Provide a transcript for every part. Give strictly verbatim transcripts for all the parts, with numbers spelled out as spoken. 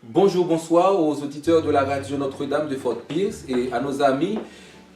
Bonjour, bonsoir aux auditeurs de la radio Notre-Dame de Fort Pierce et à nos amis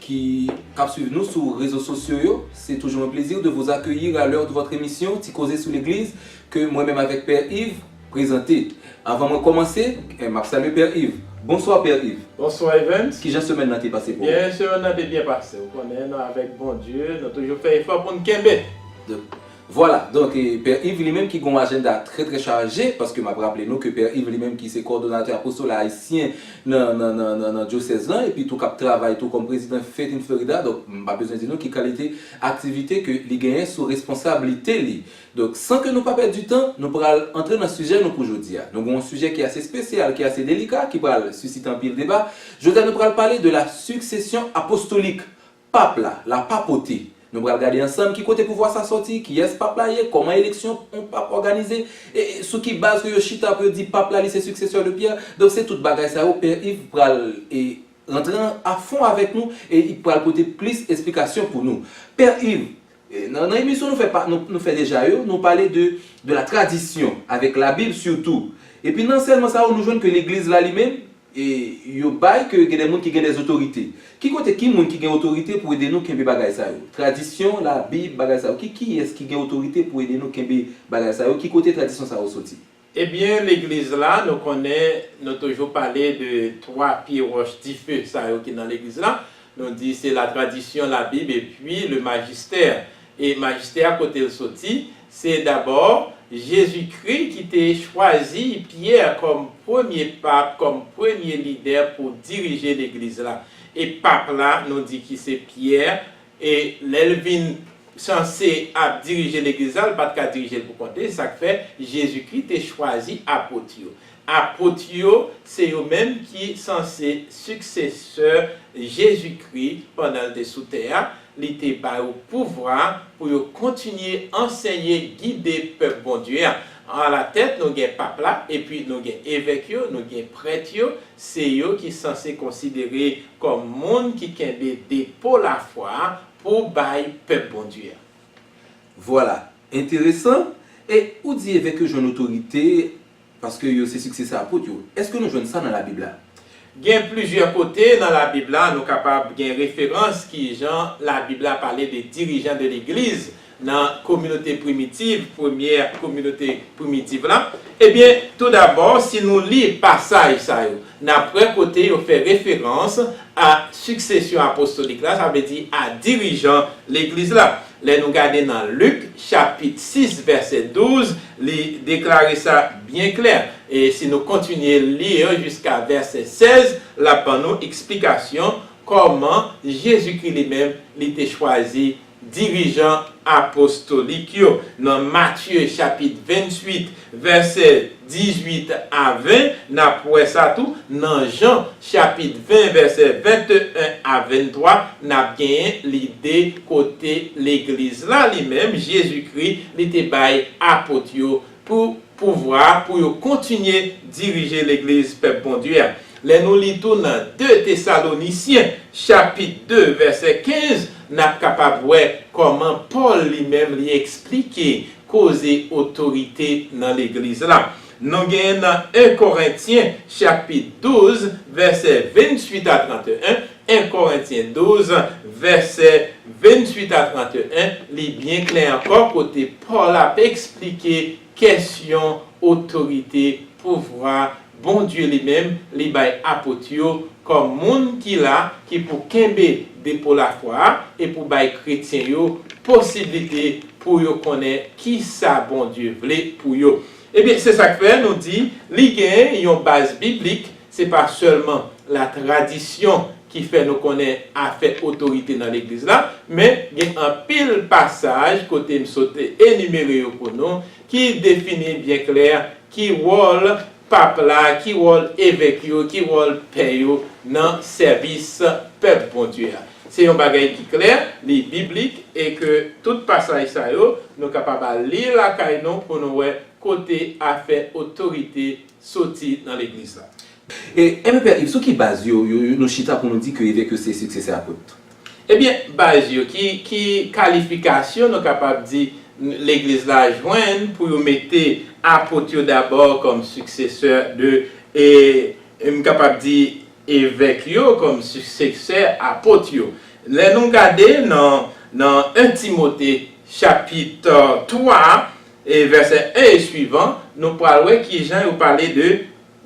ki k ap swiv nou sou rezo sosyo yo. C'est toujours un plaisir de vous accueillir à l'heure de votre émission Ti Koze sou Legliz ke mwen menm avèk Pè Yves prezante. Anvan mwen kòmanse, eh, m ap salye Pè Yves. Bonswa Pè Yves. Bonswa Evans. Kijan semèn nan te pase pou ou? Byen, semèn nan te byen pase. Ou konnen, nou avèk Bondye, nou toujou fè efò pou n kenbe. Donk, vwala, donk, e, Pè Yves li menm ki gen yon ajanda trè, trè chaje, paske m ap raple nou ke Pè Yves li menm ki se kòdonatè Apostol Ayisyen nan, nan, nan, nan, nan dyosèz lan, epi tou k ap travay tou kòm prezidan Faith in Florida, donk, m pa bezwen di nou ki kalite aktivite ke li genyen sou responsablite li. Donk, san ke nou pa pèdi tan, nou pral antre nan sijè nou pou jodi a. Nou gen yon sijè ki ase espesyal, ki ase delika, ki pral sisite anpil deba. Jodi a, nou pral pale de la succession apostolique. Pap la, la papote. Nou pral gade ansanm ki kote pouvwa sa sòti, kiyès pap la ye, kòman eleksyon yon pap òganize, e, e sou ki baz ke yo chita pou yo di pap la li se successeur de Pierre. Donk se tout bagay sa yo Pè Yves pral, e, rantre an, a fon avèk nou e li pral pote plis esplikasyon pou nou. Pè Yves, e, nan, nan emisyon nou fè pa, nou, nou fè deja yo, nou pale de, de la tradition, avec la Bible surtout. Epi nan ansèyman sa yo, nou jwenn ke legliz la li menm, e, yo bay ke gen de moun ki gen de otorite. Ki kote, ki moun ki gen otorite pou ede nou kenbe bagay sa yo? Tradisyon, Labib, bagay sa yo. Ki, kiyès ki gen otorite pou ede nou kenbe bagay sa yo? Ki kote tradisyon sa yo soti? Ebyen, legliz la, nou konnen, nou toujou pale de twa pye wòch dife sa yo ki nan legliz la. Nou di se la tradisyon, Labib, epi le majistè. E majistè a, kote l soti? Se dabò Jezikri ki te chwazi Pyè kòm premye pap, kòm premye lidè pou dirije legliz la. E pap la, nou di ki se Pyè, e lè l vin sanse ap dirije legliz la, l pa t ka dirije l pou kont li, se sa k fè Jezikri te chwazi apot yo. Apot yo, se yo menm ki sanse siksesè Jezikri pandan l te sou tè a, li te ba yo pouvwa pou yo kontinye ansenye, gide pèp Bondye a. Alatèt, nou gen pap la, epi nou gen evèk yo, nou gen prèt yo, se yo ki sanse konsidere kòm moun ki kenbe depo lafwa a pou bay pèp Bondye a. Vwala, enteresan. E ou di evèk yo jwenn otorite paske yo se siksesè apot yo. Èske nou jwenn sa nan Labib la? Gen plizyè kote nan Labib la nou kapab gen referans kijan Labib la pale de dirijan de legliz nan kominote primitiv, premyè kominote primitiv la. Ebyen, toudabò, si nou li pasaj sa yo, n ap wè kote yo fè referans a siksesyon apostolik la, sa vle di a dirijan legliz la. Lè nou gade nan Lik, chapit sis, vèsè douz, li deklare sa byen klè. E si nou kontinye li yo jiska vèsè sèz, l ap ban nou eksplikasyon kòman Jezikri li menm, li te chwazi dirijan apostolik yo. Nan Matye, chapit venntuit, vèsè dizuit a ven, n ap wè sa tou. Nan Jan, chapit ven, vèsè venteyen a venntwa, n ap genyen lide kote legliz la, li menm, Jezikri, li te bay apot yo pou pouvwa pou yo kontinye dirije legliz pèp Bondye a. Lè nou li tou nan de Tesalonisyen, chapit de, vèsè kenz, n ap kapab wè kòman Pòl li menm li eksplike koze otorite nan legliz la. Nou genyen nan en Korentyen, chapit douz, vèsè venntuit a trannteyen, en Korentyen douz, vèsè venntuit a trannteyen, li byen klè ankò kote Pòl ap eksplike kesyon otorite, pouvwa Bondye li menm li bay apot yo kòm moun ki la, ki pou kenbe depo lafwa a e pou bay kretyen yo posiblite pou yo konnen kisa Bondye vle pou yo. Ebyen, se sa k fè nou di li gen yon baz biblik, se pa sèlman la tradisyon ki fè nou konnen afè otorite nan legliz la, men gen anpil pasaj kote m sot enimere yo pou nou, ki defini byen klè ki wòl pap la, ki wòl evèk yo, ki wòl pè yo nan sèvis pèp Bondye a. Se yon bagay ki klè, li biblik, e ke tout pasaj sa yo, nou kapab al li lakay nou pou nou wè kote afè otorite soti nan legliz la. E, enben, Pè Yves, sou ki baz yo, yo, yo, nou chita pou nou di ke evèk yo se siksesè apot? Ebyen, baz yo, ki, ki kalifikasyon nou kapab di legliz la jwenn pou yo mete apot yo dabò kòm siksesè de, e m kapab di, evèk yo kòm siksesè apot yo. Lè nou gade nan, nan en Timote chapit twa, e vèsè en e swivan, nou pral wè kijan yo pale de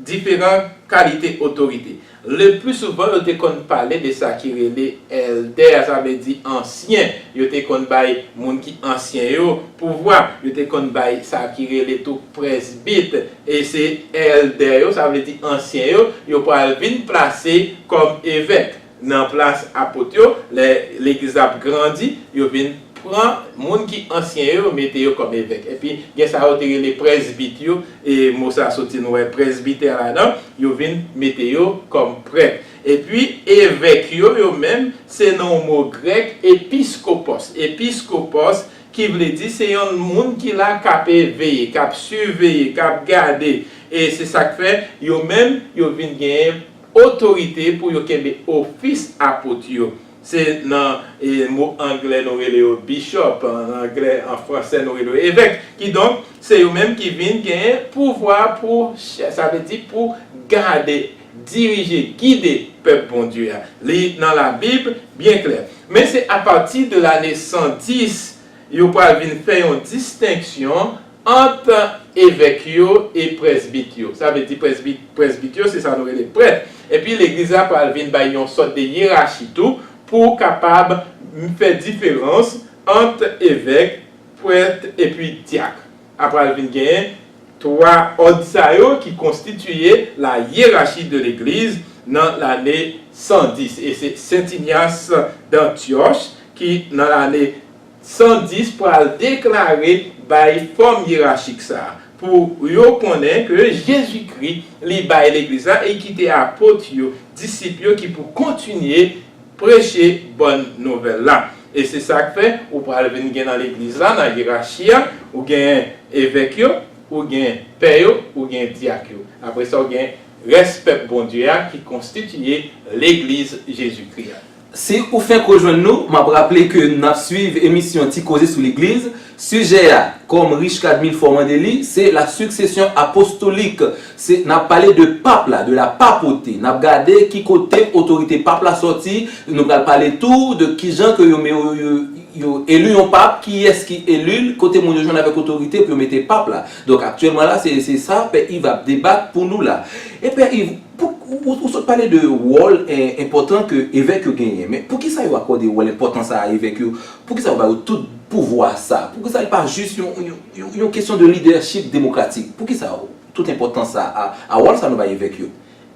diferan kalite otorite. Le pli souvan, yo te konn pale de sa ki rele èldè, sa vle di ansyen. Yo te konn bay moun ki ansyen yo pouvwa. Yo te konn bay sa ki rele tou presbit. E se èldè yo, sa vle di ansyen yo, yo pral vin plase kòm evèk nan plas apot yo. Lè legliz ap grandi, yo vin pran moun ki ansyen yo, mete yo kòm evèk. Epi gen sa yo te rele presbit yo, e mo sa soti nou wè presbitè ladan, yo vin mete yo kòm prèt. Epi evèk yo, yo menm, se nan yon mo grèk, episkopos. Episkopos, ki vle di se yon moun ki la k ap veye, k ap siveye, k ap gade. E se sa k fè yo menm, yo vin genyen otorite pou yo kenbe ofis apot yo. Se nan, e, mo anglè nou rele yo bishop, an anglè, an fransè nou rele yo evèk. Kidonk, se yo menm ki vin genyen pouvwa pou, sa vle di pou gade, dirije, gide pèp Bondye a. Li nan Labib byen klè. Men se apati de lane san dis, yo pral vin fè yon distenksyon ant evèk yo e presbit yo. Sa vle di presbit, presbit yo, se sa nou rele prèt. Epi legliz la pral vin bay yon sòt de yerachi tou pou kapab fè diferans ant evèk, prèt epi dyak. Apral vin genyen twa òd sa yo ki konstitiye la yerachi de legliz nan lane san dis. E se Sent Inyas d'Antyòch ki nan lane san dis pral deklare bay fòm yerachik sa a, pou yo konnen ke Jezikri, li bay legliz la e kite apot yo, disip yo ki pou kontinye preche bòn nouvèl la. E se sa k fè ou pral vin gen nan legliz la, nan yerachi a, ou gen evèk yo, ou gen pè yo, ou gen dyak yo. Apre sa, ou gen rès pèp Bondye a ki konstitiye legliz Jezikri a. Si ou fenk rejwenn nou, m ap raple ke n ap swiv emisyon Ti Koze sou Legliz. Sijè a, kòm Richcard Milfort mande li, se la succession apostolique. Se, n ap pale de pap la, de la papauté. N ap gade ki kote otorite pap la sòti. Nou pral pale tou de kijan ke yo, yo, yo, yo eli yon pap, kiyès ki eli l, kote moun yo jwenn avèk otorite pou yo mete pap la. Donk, aktyèlman la, se, se sa Pè Yves ap debat pou nou la. E Pè Yves, pou, ou, ou sot pale de wòl, eh, enpòtan ke evèk yo genyen. Men poukisa yo akòde wòl enpòtan sa a evèk yo? Poukisa yo ba yo tout pouvwa sa? Poukisa li pa jis yon, yon, yon, yon kesyon de lidèchip demokratik? Poukisa tout enpòtans sa a, a wòl sa nou bay evèk yo?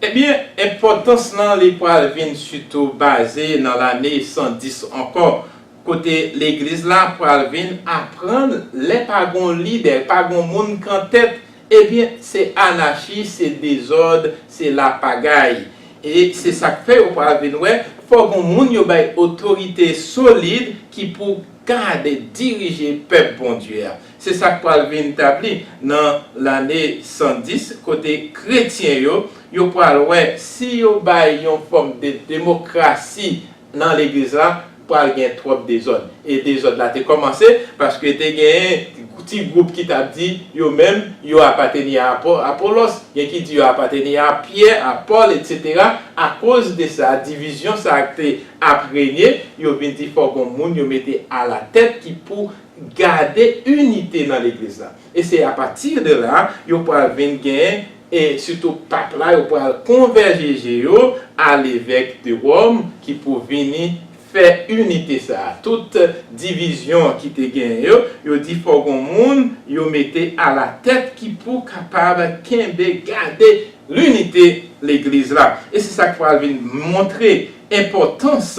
Ebyen, enpòtans lan, li pral vin sitou baze nan lane san dis ankò, kote legliz la pral vin aprann lè pa gon lidè, pa gon moun k an tèt, ebyen, se anachi, se dezòd, se lapagay. E se sa k fè ou pral vin wè, fò gon moun yo bay otorite solid ki pou gade, dirije pèp Bondye a. Se sa k pral vin tabli nan lane san dis, kote kretyen yo, yo pral wè si yo bay yon fòm de demokrasi nan legliz la, pral gen twòp dezòd. E dezòd la te kòmanse paske te gen ti gwoup ki t ap di yo menm yo apateni a Apò-, Apolòs, gen ki di yo apateni a Pyè, a Pòl, etsetera. Akoz de sa, divizyon sa a te ap renye, yo vin di fò gon moun yo mete alatèt ki pou gade inite nan legliz la. E se apati de la, yo pral vin gen, e sitou pap la, yo pral konvèje je yo a levèk de Wòm ki pou vini fè inite sa a. Tout divizyon ki te gen yo, yo di fò gon moun yo mete alatèt ki pou kapab kenbe, gade linite legliz la. E se sa k pral vin montre enpòtans,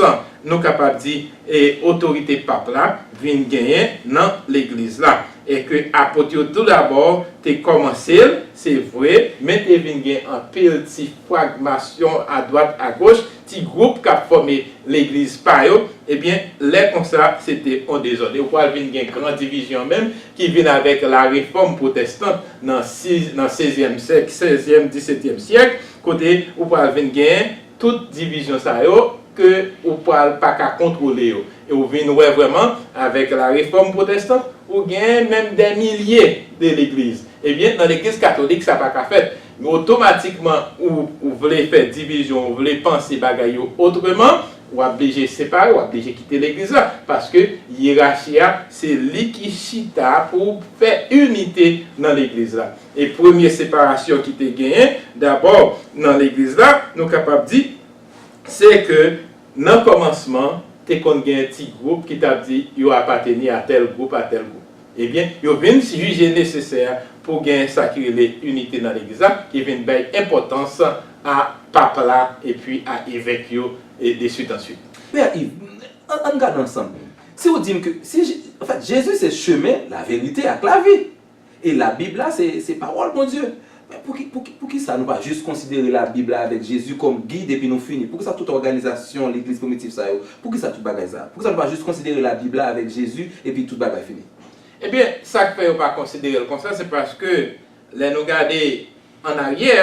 nou kapab di, e otorite pap la vin genyen nan legliz la. E ke apot yo toudabò te kòmanse l, se vre, men te vin gen anpil ti fragmasyon adwat agoch, ti gwoup k ap fòme legliz pa yo, ebyen, lè konsa, se te on dezòd. E ou pral vin gen gran divizyon menm ki vin avèk la refòm pwotestan nan si-, nan sezèm syèk, sezèm, disetyèm syèk, kote ou pral vin gen tout divizyon sa yo ke ou pral pa ka kontwole yo. E ou vin wè vrèman, avèk la refòm pwotestan, ou gen menm dè milye de legliz. Ebyen, nan legliz katolik, sa pa ka fèt. Men otomatikman, ou, ou vle fè divizyon, ou vle panse bagay yo otreman, w ap blije separe, w ap blije kite legliz la. Paske yerachi a, se li ki chita pou fè inite nan legliz la. E premye separasyon ki te genyen, dabò, nan legliz la, nou kapab di, se ke nan kòmansman, te konn gen ti gwoup ki t ap di yo apateni a tèl gwoup, a tèl gwoup. Ebyen, yo vin jije nesesè pou gen sa ki rele inite nan legliz la, ki vin bay enpòtans a pap la epi a evèk yo, e de suite en suite. Pè Iv, ann gade ansanm. Si w di m ke, si, anfèt, Jezi se chemen, laverite ak lavi. E Labib la, se, se pawòl Bondye. Men pouki, pouki, poukisa nou pa jis konsidere Labib la avèk Jezi kòm gid epi nou fini? Poukisa tout òganizasyon legliz primitif sa yo? Poukisa tout bagay sa? Poukisa nou pa jis konsidere Labib la avèk Jezi epi tout bagay fini? Ebyen, sa k fè yo pa konsidere l konsa, se paske, lè nou gade annaryè,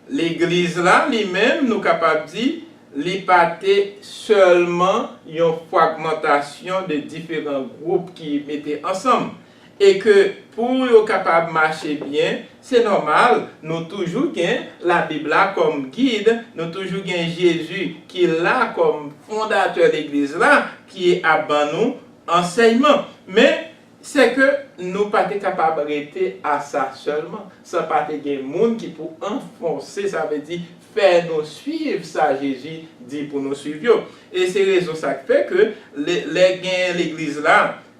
legliz la, li menm, nou kapab di, li pa te sèlman yon fragmantasyon de diferan gwoup ki mete ansanm, e ke pou yo kapab mache byen, se nòmal, nou toujou gen Labib la kòm gid, nou toujou gen Jezi ki la kòm fondatè legliz la, ki ap ban nou ansèyman. Men, se ke nou pa te kapab rete a sa sèlman, san pa te gen moun ki pou anfonse, sa vle di, fè nou swiv sa Jezi di pou nou swiv yo. E se rezon sa k fè ke lè, lè gen legliz la,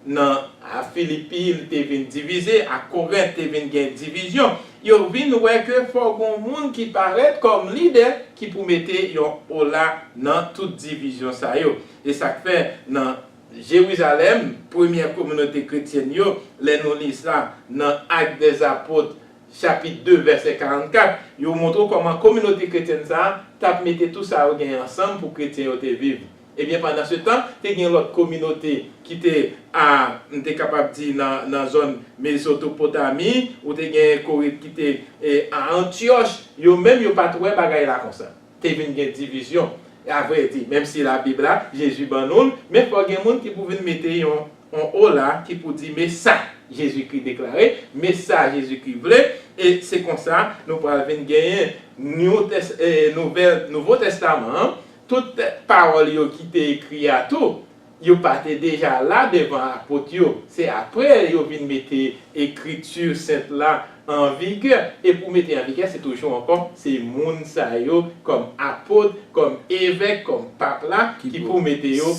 nan, a Filipi, li te vin divize, a Korent, te vin gen divizyon. Yo vin wè ke fò gon moun ki parèt kòm lidè ki pou mete yon ola nan tout divizyon sa yo. E sa k fè nan Jerizalèm, premyè kominote kretyèn yo, lè nou li sa nan Actes des Apôtres, chapit de, vèsè karannkat, yo montre w kòman kominote kretyèn sa a t ap mete tou sa yo genyen ansanm pou kretyen yo te viv. Ebyen, pandansetan, te gen lòt kominote ki te, a, m te kapab di, nan, nan zòn Mezopotami, ou te gen Korent ki te, e, a Antyòch, yo menm, yo pa t wè bagay la konsa. Te vin gen divizyon. E avrèdi, menm si Labib la, Jezi ban nou l, men fò gen moun ki pou vin mete yon, yon ola ki pou di, men sa Jezikri deklare, men sa Jezikri vle, e se konsa nou pral vin genyen New Tes-, e, Nouvèl, Nouvo Testaman an, tout pawòl yo ki te ekri a tou, yo pa te deja la devan apot yo. Se apre yo vin mete Ekriti Sent la an vigè. E pou mete an vigè, se toujou ankò, se moun sa yo, kòm apot, kòm evèk, kòm pap la, ki pou mete yo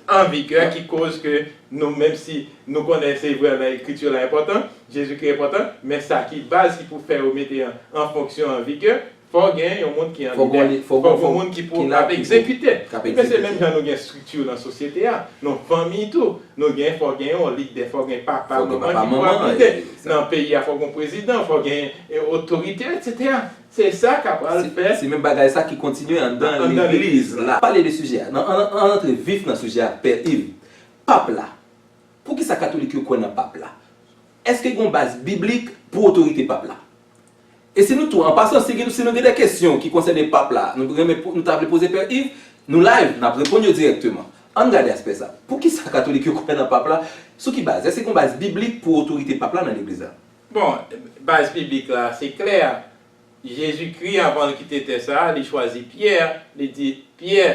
an vigè, ki koz ke nou, menm si nou konnen se vrèman Ekriti la enpòtan, Jezikri enpòtan, men sa ki baz ki pou fè yo mete an, an fonksyon, an vigè, fò gen yon moun ki an lidè, fò gen yon moun ki pou ap egzekite. Ebyen, se menm jan nou gen estrikti nan sosyete a, nan fanmi tou. Nou gen, fò gen yon lidè, fò gen papa, manman ki pou ap lidè. Nan peyi a, fò gen prezidan, fò gen, e, otorite, etsetera. Se sa k ap pral fè. Se menm bagay sa ki kontinye anndan legliz la. Pale de sijè a. Nan, ann, ann antre vif nan sijè a, Pè Iv. Pap la. Poukisa katolik yo kwè nan pap la? Èske gen yon baz biblik pou otorite pap la? E si nou tou, an pasan, si gen, si nou gen de kesyon ki konsène pap la, nou renmen, nou ta vle poze Pè Iv, nou live, n ap reponn yo dirèkteman. Ann gade aspè sa. Poukisa katolik yo kwè nan pap la? Sou ki baz? Èske gen yon baz biblik pou otorite pap la nan legliz la? Bon, baz biblik la, se klè. Jezikri, anvan l kite tè sa a, li chwazi Pyè, li di, Pyè,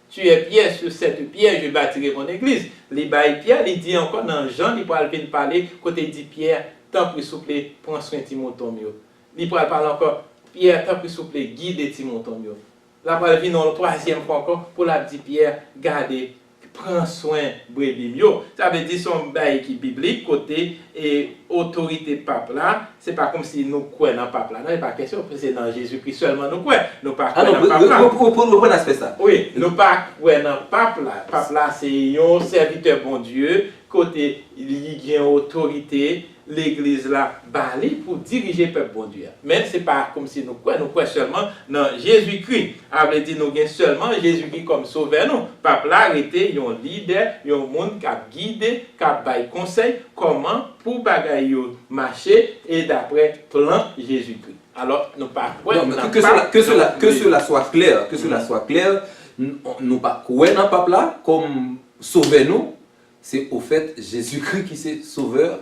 tu es Pierre, sur cette pierre, je bâtirai mon église. Li bay Pyè, li di ankò nan Jan, li pral vin pale, kote li di Pyè, tanpri, souple, pran swen ti mouton m yo. Li pral pale ankò, Pyè, tanpri, souple, gide ti mouton m yo. L ap pral vin yon twazyèm fwa ankò pou l ap di Pyè, gade, pran swen brebi m yo. Sa vle di se yon bagay ki biblik, kote, e, otorite pap la, se pa kòmsi nou kwè nan pap la. Non, e pa kesyon, se nan Jezikri sèlman nou kwè. Nou pa kwè nan pap la. Reprann aspè sa. Wi, nou pa kwè nan pap la. Pap la se yon sèvitè Bondye, kote li gen otorite, legliz la ba li pou dirije pèp Bondye a. Men se pa kòmsi nou kwè, nou kwè sèlman nan Jezikri. A vle di nou gen sèlman Jezikri kòm sovè nou. Pap la rete yon lidè, yon moun k ap gide, k ap bay konsèy kòman pou bagay yo mache e daprè plan Jezikri. Alò, nou pa kwè nan pap. Non, que cela, que cela, que cela soit clair, que cela soit clair, n-, nou pa kwè nan pap la kòm sovè nou, se ofèt Jezikri ki se sovè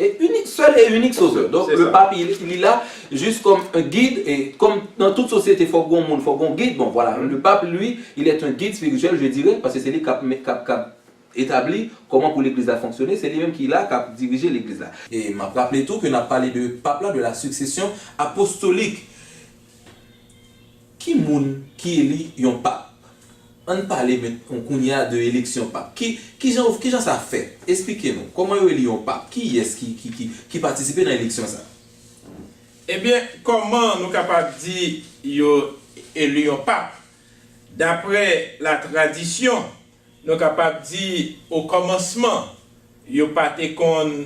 Et unique, seul et unique sauveur. Donc, le pape, il, il est là juste comme un guide. Et comme dans toute société, faut qu'on monde, faut qu'on guide. Bon, voilà. Le pape, lui, il est un guide spirituel, je dirais, parce que c'est lui qui a, qui a, qui a établi comment pour l'église à fonctionner. C'est lui-même qui est là, qui a dirigé l'église là. Et m'a rappelé tout que n'a parlé de pape là, de la succession apostolique. Ki moun ki eli yon pap? Ann pale men, kounye a de eleksyon pap. Ki, ki jan, ki jan sa fèt? Esplike nou. Kòman yo eli yon pap? Kiyès ki, ki, ki, ki patisipe nan eleksyon sa? Ebyen, kòman nou kapab di yo eli yon pap? Daprè la tradisyon, nou kapab di, okòmansman, yo pa te konn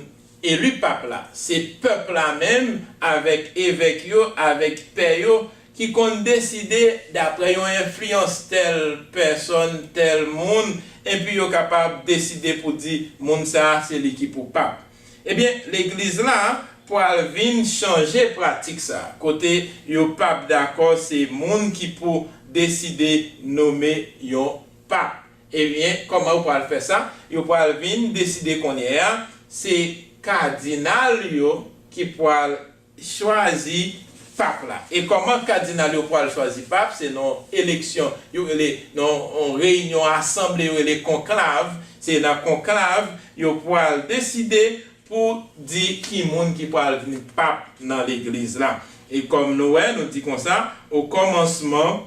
eli pap la. Se pèp la menm, avèk evèk yo, avèk pè yo, ki konn deside daprè yon enfliyans tèl pèsòn, tèl moun, epi yo kapab deside pou di moun sa a se li ki pou pap. Ebyen, legliz la pral vin chanje pratik sa, kote yo p ap dakò se moun ki pou deside nonmen yon pap. Ebyen, kòman yo pral fè sa? Yo pral vin deside kounye a, se kadinal yo ki pral chwazi pap la. E kòman kadinal yo pral chwazi pap? Se nan eleksyon, yo rele, nan yon reyinyon asanble, yo rele konklav. Se nan konklav, yo pral deside pou di ki moun ki pral vin pap nan legliz la. E kòm nou wè, nou di konsa, okòmansman,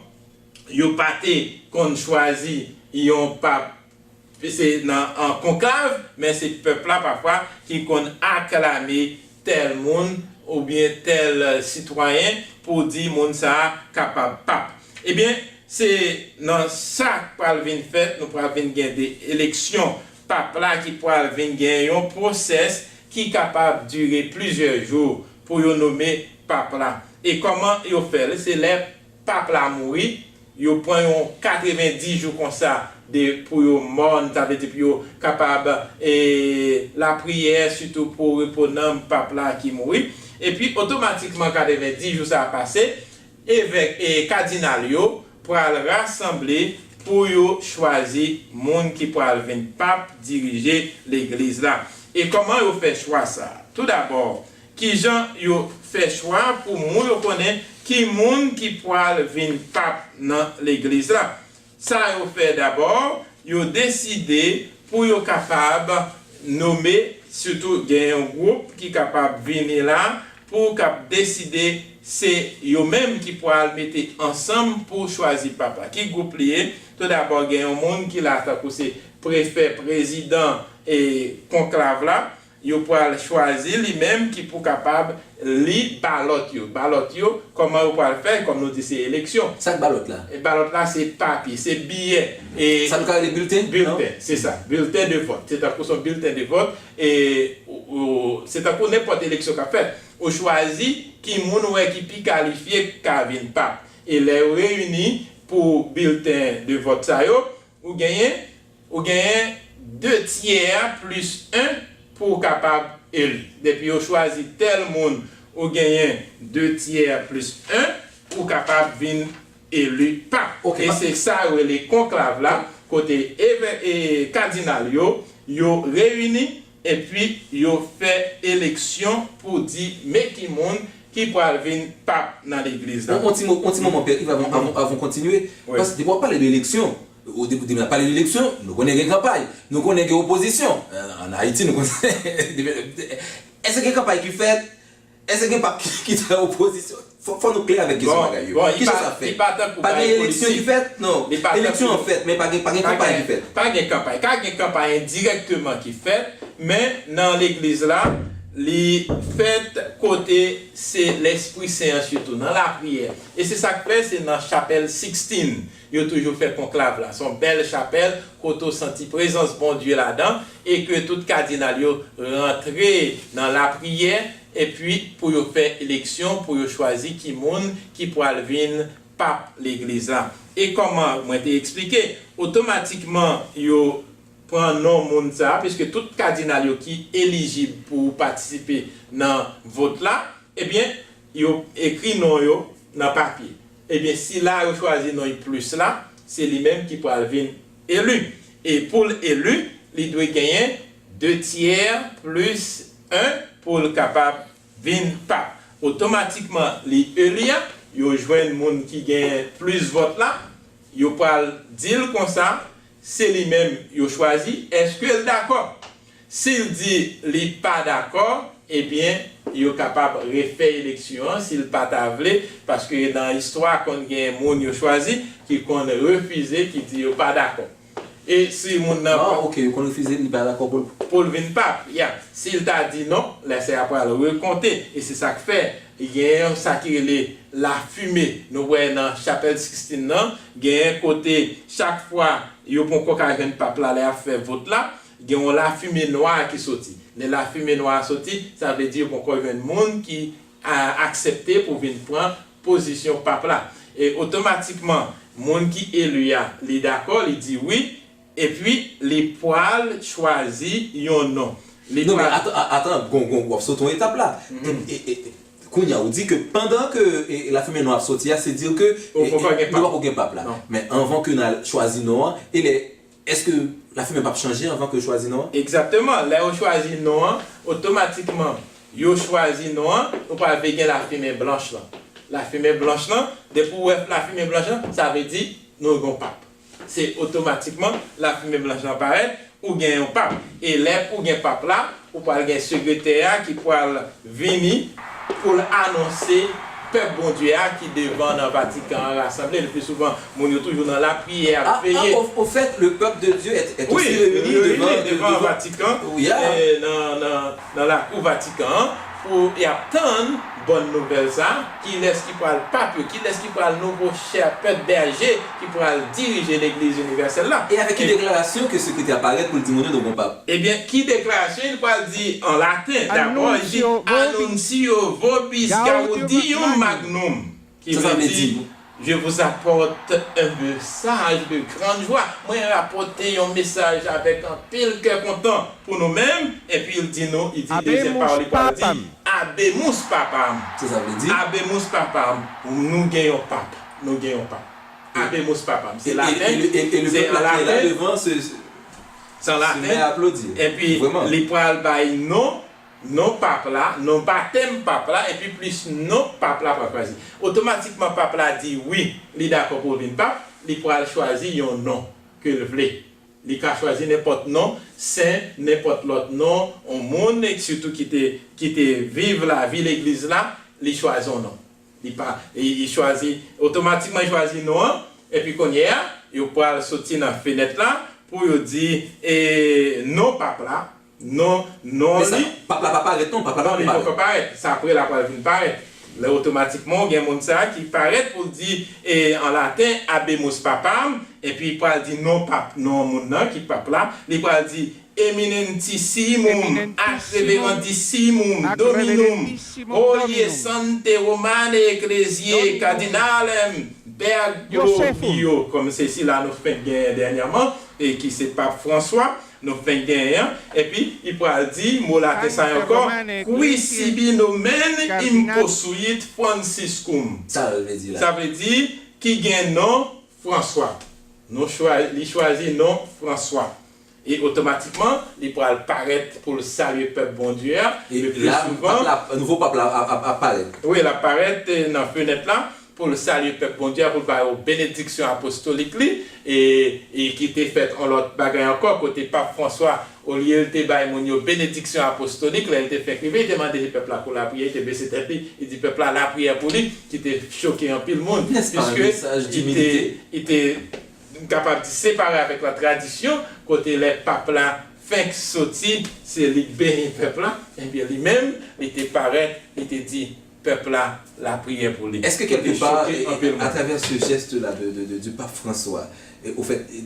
yo pa te konn chwazi yon pap, se nan, an konklav, men se pèp la pafwa ki konn aklame tèl moun oubyen tèl, eh, sitwayen pou di moun sa a kapab pap. Ebyen, se nan sa k pral vin fèt, nou pral vin gen de eleksyon pap la ki pral vin gen yon pwosès ki kapab dire plizyè jou pou yo nonmen pap la. E kòman yo fè l? Se lè pap la mouri, yo pran yon katrevendis jou konsa de, pou yo mòn, sa vle di pou yo kapab, e, lapriyè, sitou pou repo nanm pap la ki mouri. Epi, otomatikman, katrevendis jou sa a pase, evèk e kadinal yo pral rasanble pou yo chwazi moun ki pral vin pap dirije legliz la. E kòman yo fè chwa sa a? Toudabò, kijan yo fè chwa pou moun yo konnen ki moun ki pral vin pap nan legliz la? Sa yo fè dabò, yo deside pou yo kapab nonmen, sitou gen yon gwoup ki kapab vini la pou k ap deside se yo menm ki pral mete ansanm pou chwazi pap la. Ki gwoup li ye? Toudabò, gen yon moun ki la tankou se prefè, prezidan e konklav la. Yo pral chwazi li menm ki pou kapab li balòt yo. Balòt yo, kòman yo pral fè? Kòm nou di, se eleksyon. Sa k balòt la? E balòt la, se papye, se biyè. E sa nou ka rele bilten, non? Bilten, se sa. Bilten de vòt. Se tankou se yon bilten de vòt. E, ou, ou, se tankou nenpòt eleksyon k ap fèt. Ou chwazi ki moun ou wè ki pi kalifye ka vin pap. E lè yo reyini pou bilten de vòt sa yo, ou genyen, ou genyen de tyè plis en pou w kapab eli. Depi yo chwazi tèl moun, ou genyen de tyè plis en, ou kapab vin eli pap. Ok, e pa- se sa yo rele konklav la, kote eve-, e kadinal yo, yo reyini, epi yo fè eleksyon pou di men ki moun ki pral vin pap nan legliz la. On, on ti mo-, on ti moman, Pè Iv, avan, avan, avan w kontinye. Wi. Paske depi w ap pale de eleksyon, ou, depi, depi n ap pale de eleksyon, nou konnen gen kanpay, nou konnen gen opozisyon. An, an Ayiti, nou konnen. Èske gen kanpay ki fèt? Èske gen pap ki, ki fè opozisyon? Fò, fò nou klè avèk kesyon bagay yo. Bon, bon, li pa, li pa tankou bagay politik. Kijan sa fèt? Pa gen eleksyon ki fèt? Non. Eleksyon an fèt, men pa gen, pa gen kanpay ki fèt. Pa gen kanpay. Ka gen kanpay endirèkteman ki fèt, men nan legliz la, li fèt kote se Lespri Sen an sitou, nan lapriyè. E se sa k fè se nan chapèl Sikstin yo toujou fè konklav la. Se yon bèl chapèl kote w santi prezans Bondye ladan e ke tout kadinal yo rantre nan lapriyè epi pou yo fè eleksyon, pou yo chwazi ki moun ki pral vin pap legliz la. E kòman mwen te eksplike, otomatikman yo pran non moun sa a, piske tout kadinal yo ki elijib pou patisipe nan vòt la, ebyen, yo ekri non yo nan papye. Ebyen, sila yo chwazi non plis la, se li menm ki pral vin eli. E pou l eli, li dwe genyen de tyè plis en pou l kapab vin pap. Otomatikman, li eli a, yo jwenn moun ki gen plis vòt la, yo pral di l konsa, se li menm yo chwazi, èske l dakò? Si l di li pa dakò, ebyen, yo kapab refè eleksyon an si l pa ta vle, paske nan istwa konn gen moun yo chwazi ki konn refize, ki di yo pa dakò. E si moun nan pa. Non, ok, yo konn refize, li pa dakò pou l. Pou l vin pap, ya. Si l ta di non, lè sa a pral rekonte. E se sa k fè, genyen sa ki rele lafime. Nou wè nan chapèl Sikstin nan, genyen kote chak fwa yo poko ka jwenn pap la lè y ap fè vòt la, gen yon lafime nwa ki soti. Lè lafime nwa a soti, sa vle di yo poko jwenn moun ki a, aksepte pou vin pran pozisyon pap la. E otomatikman, moun ki eli a, li dakò, li di wi, epi li pral chwazi yon non. Li Non, men pral atan, a- atan, gon, gon, w ap sot yon etap la. Mhm. E, e, e, kounye a, ou di ke pandan ke e, e, lafime nwa ap soti a, se di ke Ou e, poko e, gen nou pap. poko gen pap la. Non. Men anvan ke n al chwazi non an, e lè, èske lafime p ap chanje anvan ke yo chwazi non an? Egzakteman. Lè yo chwazi non an, otomatikman, yo chwazi non an, nou pral vin gen lafimen blanch lan. Lafimen blanch lan, depi w wè lafimen blanch lan, sa vle di nou gen yon pap. Se otomatikman lafimen blanch lan parèt, ou gen yon pap. E lè ou gen pap la, ou pral gen sekretè a ki pral vini pou l anonse pèp Bondye a ki devan nan Vatikan an rasanble. Le pli souvan, moun yo toujou nan lapriyè, ap Ah, ah, veye. Au, au fait, le peuple de Dieu est, est Wi, aussi réuni yo devant, reyini devan devant Vatikan, wi, ah. E nan, nan, nan lakou Vatikan an, pou y ap tann bòn nouvèl sa a, kilès ki pral pap yo, kilès ki pral nouvo shèpèd bèje ki pral dirije legliz inivèsèl la. E avèk ki E deklarasyon ke sekretè a parèt pou l di moun yo nou gon pap? Ebyen, ki deklarasyon li pral di an laten? Dabò, li di, Annuntio vobis Annuntio vobis gaudium gaudium magnum. Ki Sa, sa vle vle di, di, je vous apporte un message de grande joie. Mwen rapòte yon mesaj avèk anpil kè kontan pou nou menm. Epi l di nou, li di, dezyèm Habemus pawòl li pral di, papam. Habemus papam. Sa, sa vle di? Habemus papam. Nou gen yon pap. Nou gen yon pap. E, Habemus papam. Se e, e, laten. E, e, e le Se pèp an la ki la laten. devan se, Se an se laten. Mè aplodi. Epi Vrèman. li pral bay non non pap la, non batèm pap la, epi plis non pap la pral chwazi. Otomatikman pap la di wi, li dakò pou l vin pap, li pral chwazi yon non ke l vle. Li ka chwazi nenpòt non, sen, nenpòt lòt non, yon moun, e sitou ki te, ki te viv lavi legliz la, li chwazi yon non. Li pa, li, li chwazi, otomatikman li chwazi non an, epi kounye a, yo pral soti nan fenèt la pou yo di, e, non pap la, non, non Men sa, li. pap la pa parèt non, pap la Non, pa li parèt. poko parèt. Sa apre l ap pral vin parèt. Lè otomatikman, ou gen moun sa a ki parèt pou l di, e, an laten, Habemus papam, epi pral di non pap, non moun nan ki pap la, li pral di, Eminentissimum, ac Eminentissimum, reverentissimum ac Dominum, reverentissimum Oye Dominum. Sante Romane Ecclesiae Dominum. Cardinalem Bergoglio, Josephum. Kòm se sila nou fenk genyen dènyèman, e ki se Pap Franswa, nou fenk genyen an, epi li pral di mo laten sa yo ankò, Sancte Romane Ecclesiae qui sibi nomen Cardinal- imposuit Franciscum. Sa l vle di la? Sa vle di, ki gen non Franswa. Nou chwa-, li chwazi non Franswa. E otomatikman, li pral parèt pou l salye pèp Bondye a. E Le pli la, souvan, pap la, nouvo pap la ap, ap, ap parèt. Wi, l ap parèt, eh, nan fenèt la pou l salye pèp Bondye a, pou l ba yo benediksyon apostolik li, e, e ki te fèt yon lòt bagay ankò, kote Pap Franswa, olye l te bay moun yo benediksyon apostolik, lè l te fèk rive, li te mande pèp la pou lapriyè, li te bese tèt li, li di pèp la lapriyè pou li, ki te choke anpil moun, N'est-ce pas un piske message li te, d'humilité? li te m kapab di, separe avèk la tradisyon, kote lè pap la fenk soti, se li k beni pèp la, ebyen, li menm, li te parèt, li te di pèp la lapriyè pou li. Èske Li te kèlkepar, choke e, anpil moun. Atravè se jès la de, de, de, du pape François, e, au fait, e,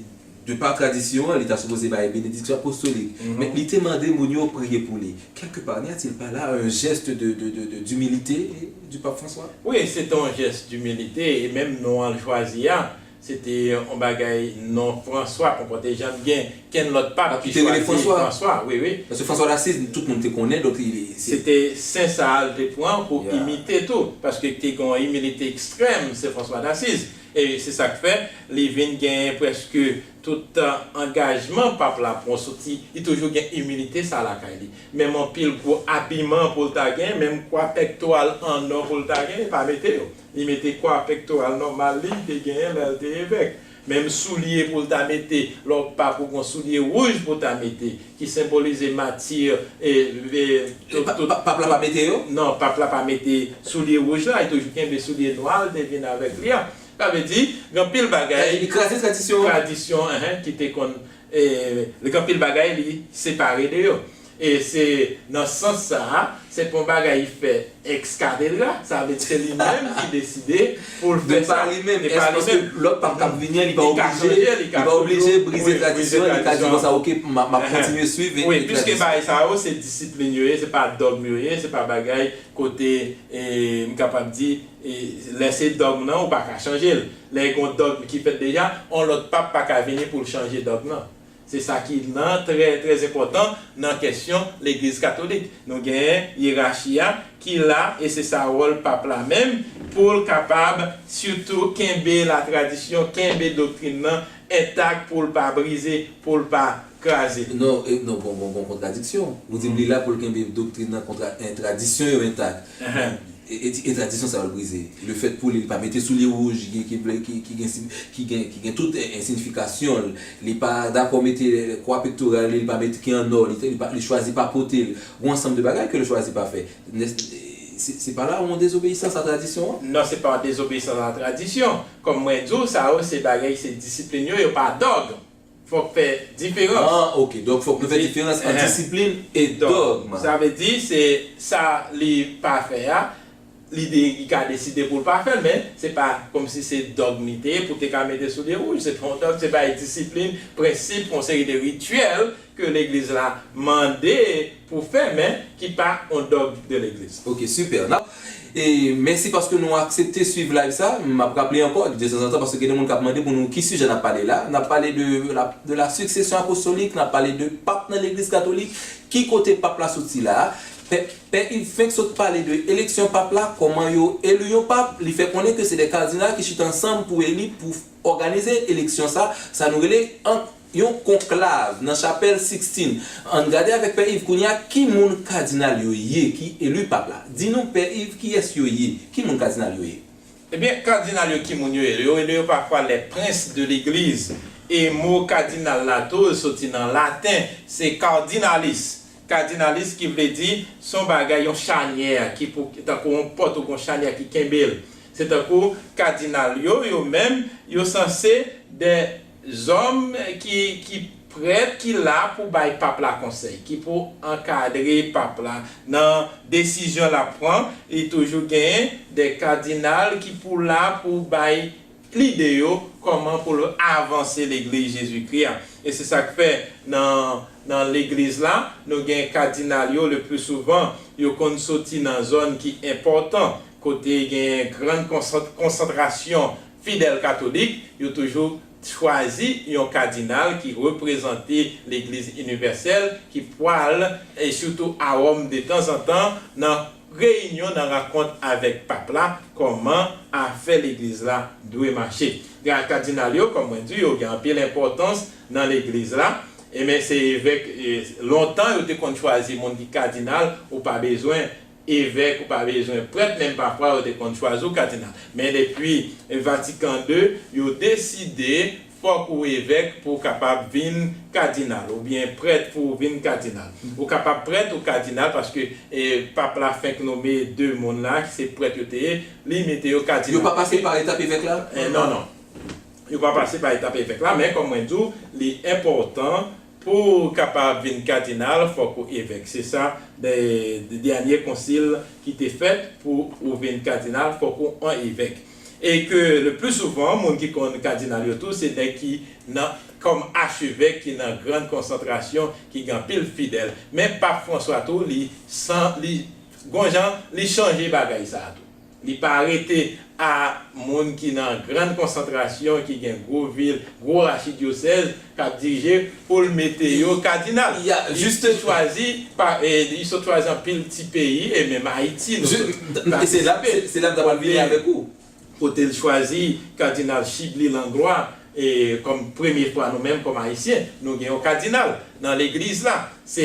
de par tradisyon, li ta sipoze bay benediksyon apostolik, Mhm. men li te mande moun yo priye pou li. Quelque part, n'y a-t-il pas là un geste de, de, de, de, d'humilité du pape François? Wi, se te yon jès dimilite, e menm non an l chwazi a, se te yon bagay non Franswa, konpòte janm gen kenn lòt pap Pap ki ki te rele chwazi Franswa. Franswa, wi, wi. Paske Franswa Dasiz, tout moun te konnen, donk li, Se se te sen sa a l te pran pou Yeah. imite tou, paske te gen yon imilite ekstrèm, se Franswa Dasiz. E se sa k fè, li vin genyen prèske tout angajman pap la pran soti, li toujou gen imilite sa lakay li. Menm anpil gwo abiman pou l ta gen, menm kwa pèktoral an nò pou l ta gen, li pa mete yo. Li mete kwa pèktoral nòmal li, li te genyen lè l te evèk. Menm soulye pou l ta mete, lè w pap ou gon soulye wouj pou w ta mete, ki senbolize mati, e, e, tout, pa, tout, pa, pap la pa mete yo? Non, pap la pa mete soulye wouj la, li toujou kenbe soulye nwa l te vin avèk li a. Sa vle di, gen anpil bagay. Li kraze tradisyon. Tradisyon, enhen, ki te konn, e, gen anpil bagay li separe de yo. E se nan sans sa a, se pa yon bagay li fè ex cathedra, sa vle di se li menm ki deside pou l fè sa. De pa li menm, e pa li menm. Lòt pap k ap vini an, li pa oblije, li pa oblije brize tradisyon, li ka di konsa, oke, m ap kontinye swiv e, wi, piske bagay sa yo se disiplin yo ye, se pa dògm yo ye, se pa bagay kote, e, m kapab di, e, lè se dògm nan, ou pa ka chanje l. Lè gon dògm ki fèt deja, yon lòt pap pa ka vini pou l chanje dògm nan. Se sa ki nan trè, trè enpòtan nan kesyon Legliz Katolik. Nou genyen yerachi a ki la, e se sa wòl pap la menm, pou l kapab sitou kenbe latradisyon, kenbe doktrin nan entak, pou l pa brize, pou l pa kraze. Non, e, non, gon, gon, gon kontradiksyon. Ou di m li la pou l kenbe doktrin nan kontra, e, tradisyon yo entak. E, e, e tradisyon sa yo l brize. Lefèt pou li, li pa mete soulye wouj ki, ki, ki, ki gen, ki gen, ki gen tout, e, e, siyifikasyon l. Li pa dakò mete kwa pektoral li, li pa mete ki an nò, li, li pa, li chwazi pa pote l. Gon ansanm de bagay ke l chwazi pa fè. Se, se pa la yon dezobeyisans a tradisyon an? Non, se pa yon dezobeyisans a tradisyon. Kòm mwen di w, sa yo se bagay, se disiplin yo, yo pa dòg. Fòk fè diferans. Ah, ok. Donk, fòk nou fè diferans ant disiplin e dògm. Sa vle di, se sa li pa fè a, li de, li ka deside pou l pa fè l, men se pa kòmsi se dògm li te ye pou te ka mete soulye wouj. Se pa yon dògm, se pa yon disiplin, prensip, yon seri de rityèl ke legliz la mande pou fè, men ki pa yon dògm de legliz. Ok, super. N ap, e, mèsi paske nou aksepte swiv live sa. M ap raple ankò, detanzantan, paske gen de moun k ap mande pou nou ki sijè n ap pale la. N ap pale de la, de la succession apostolique, n ap pale de pap nan legliz katolik, ki kote pap la soti la. Pè, Pè Yves fenk sot pale de eleksyon pap la, kòman yo eli yon pap, li fè konnen ke se de kadinal ki chita ansanm pou eli, pou òganize eleksyon sa, sa nou rele an yon konklav nan Chapèl Sikstin. Ann gade avèk Pè Yves kounye a ki moun kadinal yo ye ki eli pap la. Di nou, Pè Yves, kiyès yo ye? Ki moun kadinal yo ye? Ebyen, kadinal yo, ki moun yo ye? Yo rele yo pafwa les princes de l'église. E mo kadinal la tou soti nan laten, se cardinalis. Cardinalis ki vle di se yon bagay, yon chanyè ki pou, tankou yon pòt ou yon chanyè ki kenbe l. Se tankou kadinal yo, yo menm, yo sanse de zòm ki, ki prèt, ki la pou bay pap la konsèy, ki pou ankadre pap la nan desizyon l ap pran. Li toujou genyen de kadinal ki pou la pou bay lide yo kòman pou l avanse legliz Jezikri a. E se sa k fè nan, nan legliz la, nou gen kadinal yo, le pli souvan, yo konn soti nan zòn ki enpòtan, kote gen grann konsant-, konsantrasyon fidèl katolik, yo toujou chwazi yon kadinal ki reprezante legliz inivèsèl, ki pwal, e sitou a Wòm detanzantan, nan reyinyon, nan rankont avèk pap la, kòman afè legliz la dwe mache. Kadinal yo, kòm mwen di, yo gen anpil enpòtans nan legliz la. Ebyen, se evèk, e, lontan, yo te konn chwazi moun ki kadinal, ou pa bezwen evèk, ou pa bezwen prèt, menm pafwa, yo te konn chwazi w kadinal. Men depi Vatikan de, yo deside fòk ou evèk pou w kapab vin kadinal, oubyen prèt pou w vin kadinal. Ou kapab prèt ou kadinal, paske, e, pap la fenk nome de moun la, ki se prèt yo te ye, li mete yo kadinal. Yo pa pase pa etap evèk la? E, non, non. Yo pa pase pa etap evèk la, men kòm mwen di w, li enpòtan pou w kapab vin kadinal, fòk ou evèk. Se sa, de, de dènye konsil ki te fèt, pou ou vin kadinal, fòk ou an evèk. E ke le pli souvan, moun ki konn kadinal yo tou, se nèg ki nan, kòm achevèk, ki nan grann konsantrasyon, ki gen anpil fidèl. Men Pap Franswa tou, li san, li, gon jan, li chanje bagay sa a tou. Li pa rete a moun ki nan grann konsantrasyon, ki gen gwo vil, gwo achidyosèz, k ap dirije, pou l mete yo kadinal. Li chwazi pa, e, li sot chwazi anpil ti peyi, e menm Ayiti, nou sot patisipe. Se la, se, se la m ta pral vini avèk ou. Kote l chwazi kadinal Chibly Langlois, e kòm premye fwa nou menm kòm Ayisyen, nou gen yon kadinal nan legliz la. Se,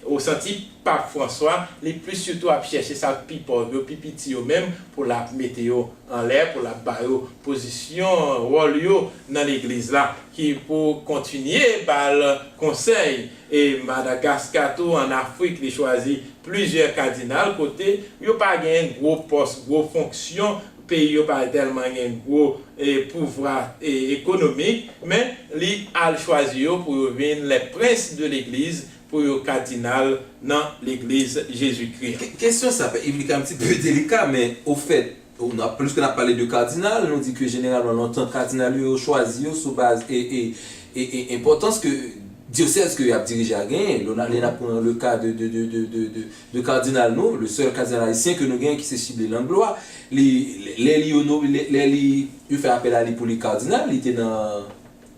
ou santi Pap Franswa, li plis sitou ap chèche sa k pi pòv yo, pi piti yo menm, pou l ap mete yo anlè, pou l ap ba yo pozisyon, wòl yo nan legliz la, ki pou kontinye ba l konsèy. E Madagaska tou, ann Afrik, li chwazi plizyè kadinal kote yo pa gen gwo pòs, gwo fonksyon, peyi yo pa tèlman gen gwo, e, pouvwa, e, ekonomik, men li al chwazi yo pou yo vin les princes de l'église, pou yo kadinal nan legliz Jezikri an. Ke- Kesyon sa, Pè Yves, li ka yon ti pe delika, men ofèt, nou ap, pliske n ap pale de kadinal, nou di ke jeneralman lontan kadinal yo, yo chwazi yo sou baz e, e, e, e enpòtans ke dyosèz ke y ap dirije a genyen. Lè n ap pran le ka de, de, de, de, de, de, de kadinal nou, le sèl kadinal ayisyen ke nou genyen ki se Chibly Langlois, li, lè li, ono- lè, lè li, yo fè apèl a li pou li kadinal, li te nan,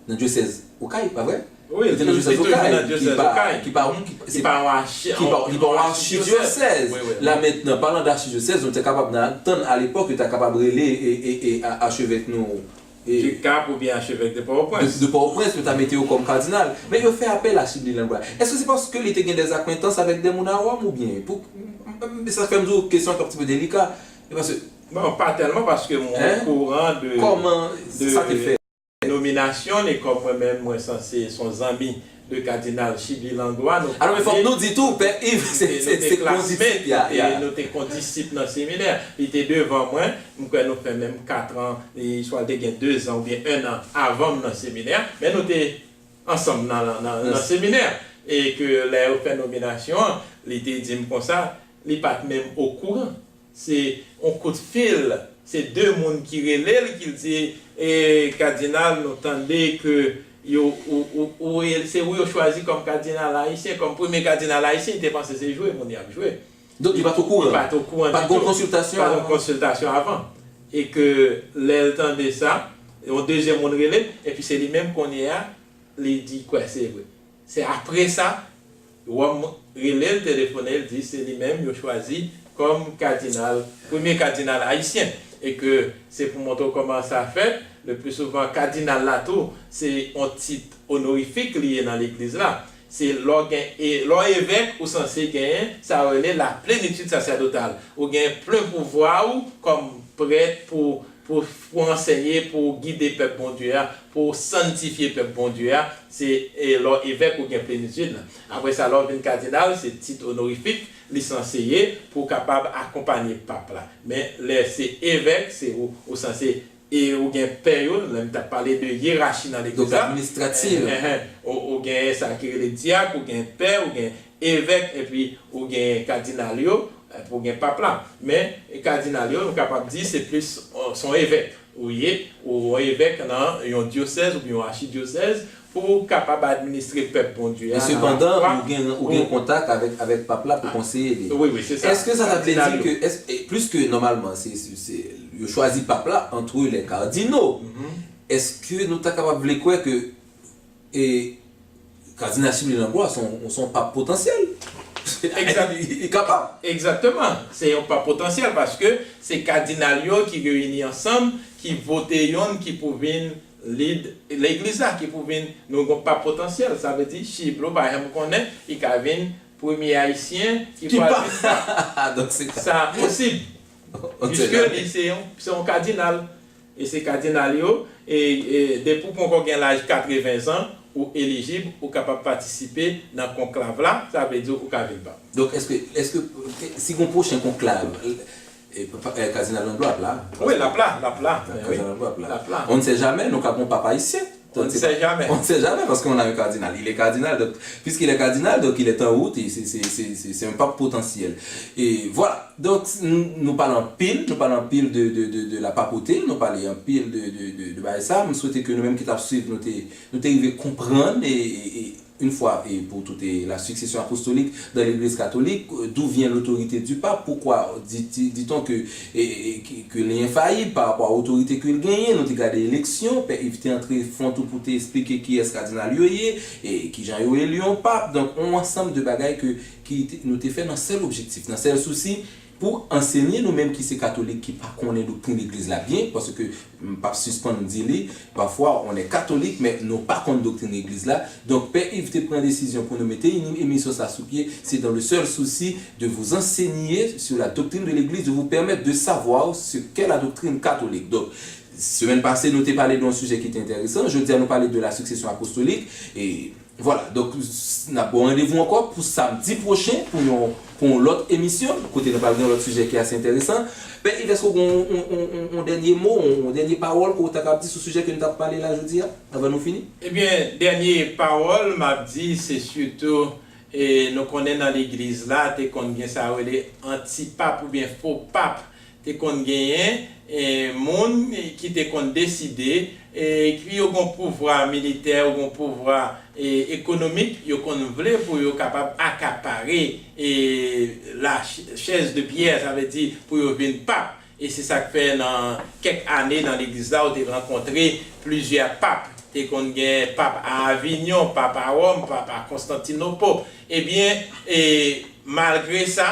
nan dyosèz Okay, pa vre? Wi, li te nan dyosèz Okay, ki pa, ki pa, ki pa yon achi-, ki pa, ki pa yon achidyosèz. Wi, wi, wi. La mentnan, palan de achidyosèz, nou te kapab nan, tann a lepòk, yo ta kapab rele e, e, e a- achevèk nou, e, Dikap oubyen achevèk de Pòtoprens. De, de Pòtoprens, yo ta mete yo kòm kadinal. Men yo fè apèl a Chibly Langlois. Èske se paske li te gen dèzakwentans avèk de moun a Wòm oubyen? Pou, sa fè m di w kesyon an yon ti pe delika. E paske Bon, pa tèlman, paske mwen okouran de, kòman sa te fè? Nominasyon li, kòm mwen menm, mwen sanse se yon zanmi de Kadinal Chibly Langlois. Alò, men fòk nou di tou, Pè Yves, se, se, se kondisip, ya, ya. Nou te kondisip nan seminè. Li te devan mwen, m kwè nou fè menm kat an, li swa te gen de zan oubyen en an avan m nan seminè, men nou te ansanm nan, nan, nan, nan seminè. E ke lè yo fè nominasyon an, li te di m konsa, li pa t menm okouran. Se yon kout fil, se de moun ki rele l, ki l di, e, Kadinal, nou tande ke yo, ou, ou, ou, se ou yo chwazi kòm kadinal ayisyen, kòm premye kadinal ayisyen, li te panse se jwe moun y ap jwe. Donk, li pa t okouran? Li pa t okouran ditou. Pa t gen konsiltasyon avan? Pa t gen konsiltasyon avan. E ke lè l tande sa, yon dezyèm moun rele l, epi se li menm kounye a, li di kwè se vre. Se apre sa, Wòm rele l, telefone l, di se li menm yo chwazi kòm kadinal, premye kadinal ayisyen. E ke se pou montre w kòman sa fèt, le pli souvan kadinal la tou, se yon tit onorifik li ye nan legliz la. Se lè w gen, e, lè w evèk, ou sanse genyen sa yo rele la plenitid sasèdotal. Ou gen plen pouvwa ou kòm prèt pou, pou, pou anseye, pou gide pèp Bondye a, pou santifye pèp Bondye a. Se, e, lè w evèk ou gen plenitid la. Apre sa, lè w vin kadinal, se tit onorifik li sanse ye pou w kapab akonpanye pap la. Men lè se evèk, se ou, ou sanse, e ou gen pè yo, lè m t ap pale de yerachi nan legliz la. Donk, administratif. Enhen, ou, ou gen sa ki rele dyak, ou gen pè, ou gen evèk, epi ou gen kadinal yo, epi ou gen pap la. Men, kadinal yo, nou kapab di se plis, e, se yon evèk ou ye, ou yon evèk nan yon dyosèz oubyen yon achidyosèz, pou w kapab administre pèp Bondye a. Men sepandan, ou gen, ou gen kontak avèk, avèk pap la pou konseye li. Wi, wi, se sa. Èske sa ta vle di ke, èske, e, pliske nòmalman, se, se, se, yo chwazi pap la entre les cardinaux, èske nou ta kapab vle kwè ke, e, Kadinal Chibly Langlois se yon, se yon pap potansyèl? Egzak. Li, li kapab. Egzakteman. Se yon pap potansyèl paske se kadinal yo ki reyini ansanm, ki vote yonn ki pou vin lid legliz la, ki pou vin, nou gen pap potansyèl. Sa vle di, Chiblo pa janm konnen, li ka vin premye ayisyen ki pral vin pap. Donk, se sa posib. Piske li se yon, se yon kadinal. E se kadinal yo, e, e depi w poko gen laj katreven zan, ou elijib, ou kapab patisipe nan konklav la, sa vle di ou ka vin pap. Donk, èske, èske, si gon pwochen konklav, e, pa, pa, e, Kadinal Langlois ap la? Wi, l ap la, l ap la. Kadinal Langlois ap la. L ap la. On ne sait jamais, nou ka gon pap ayisyen. On ne sait jamais. On ne sait jamais, parce qu'on a un cardinal. Il est cardinal, donc, puisqu'il est cardinal, donc il est en route, et c'est, c'est, c'est, c'est, c'est un pape potentiel. Et voilà. Donk, n-, nou pale anpil, nou pale anpil de, de, de, de la papauté, nou pale anpil de, de, de, de bagay sa. M swete ke nou menm ki t ap swiv, nou te, nou te rive konprann, e, e, e, une fois et pour toutes, e, la succession apostolique dans l'Église catholique, d'où vient l'autorité du pape, pourquoi dit, dit, dit-on que, e, e, e, que, que li enfayib pa rapò a otorite ke l genyen, nou te gade eleksyon, Pè Yves te antre fon tou pou te esplike kiyès kadinal yo ye, e kijan yo eli yon pap. Donk, yon ansanm de bagay ke ki te, nou te fè nan sèl objektif, nan sèl sousi, pou ansenye nou menm ki se katolik ki pa konnen doktrin legliz la byen, paske m p ap sispann di li, parfois on est catholique, men nou pa konn doktrin legliz la. Donk, Pè Yves te pran desizyon pou nou mete ini-, emisyon sa sou pye, c'est dans le seul souci de vous enseigner sur la doctrine de l'église, de vous permettre de savoir ce qu'est la doctrine catholique. Donk, semèn pase, nou te pale de yon sijè ki te enteresan. Jodi a, nou pale de la succession apostolique. E Vwala, donk, n ap ba w randevou ankò pou samdi pwochen pou yon, pou yon lòt emisyon, kote nou pral gen yon lòt sijè ki ase enteresan. Pè Yves, èske w gen yon, yon, yon, yon, yon dènye mo, yon, yon dènye pawòl ke w ta kab di sou sijè ke nou t ap pale la jodi a, anvan nou fini? Ebyen, dènye pawòl m ap di, se sitou, e, nou konnen nan legliz la, te konn gen sa yo rele anti-pap oubyen fo pap. Te konn genyen, e, moun ki te konn deside, e, ki yo gon pouvwa militè, yo gon pouvwa, e, ekonomik, yo konn vle pou yo kapab akapare, e, la ch-, chaise de pierre, sa vle di pou yo vin pap. E se sa k fè nan kèk ane nan legliz la, ou te rankontre plizyè pap. Te konn gen pap a Avignon, pap a Wòm, pap a Konstantinopòl. Ebyen, e, malgre sa,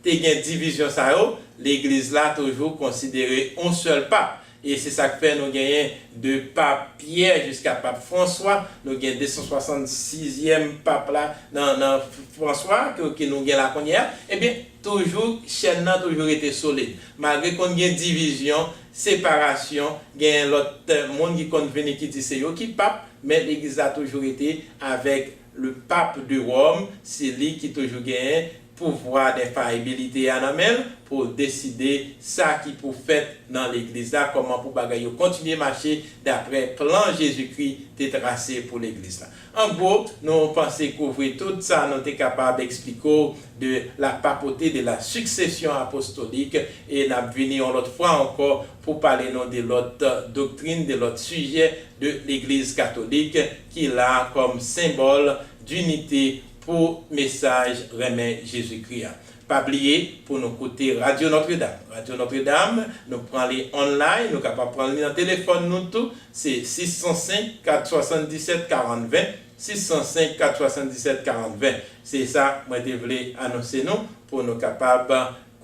te gen divizyon sa yo, legliz la toujou konsidere yon sèl pap. E se sa k fè nou genyen de pap Pyè jiska pap Franswa, nou gen de san swasann sizyèm pap la nan, nan Franswa ke, ke nou gen la kounye a. Ebyen, toujou chèn nan toujou rete solid. Malgre konn gen divizyon, separasyon, gen lòt, eh, moun ki konn vini ki di se yo ki pap, men legliz la toujou rete avèk le pape de Rome, se li ki toujou genyen pouvwa denfayibilite a nan men l pou l deside sa ki pou fèt nan legliz la, kòman pou bagay yo kontinye mache daprè plan Jezikri te trase pou legliz la. An gwo, nou panse kouvri tout sa nou te kapab eksplike w de la papauté, de la succession apostolique, e n ap vini yon lòt fwa ankò pou pale nou de lòt doktrin, de lòt sijè de legliz katolik ki la kòm senbòl dinite pou mesaj renmen Jezikri a. Pa bliye pou nou koute Radyo Nòtredam. Radyo Nòtredam, nou pran li online, nou kapab pran li nan telefòn nou tou. Se sis san senk, kat swasanndisèt, karant ven, sis san senk, kat swasanndisèt, karant ven. Se sa mwen te vle anonse nou pou nou kapab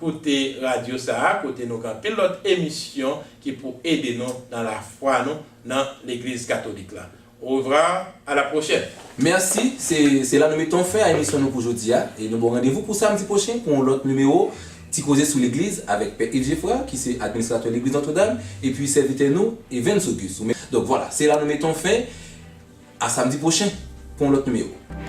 koute radyo sa a, kote nou gen anpil lòt emisyon ki pou ede nou nan lafwa nou nan Legliz Katolik la. Au revoir, à la prochaine. Mèsi, se, se la nou mete yon fen a emisyon nou pou jodi a, e nou ba w randevou pou samdi pwochen pou yon lòt nimewo Ti Koze sou Legliz avèk Pè Yves Geffrard, ki se administratè Legliz Nòtredam, epi sèvitè nou, Evens Auguste. Donk, vwala, se la nou mete yon fen, a samdi pwochen pou yon lòt nimewo.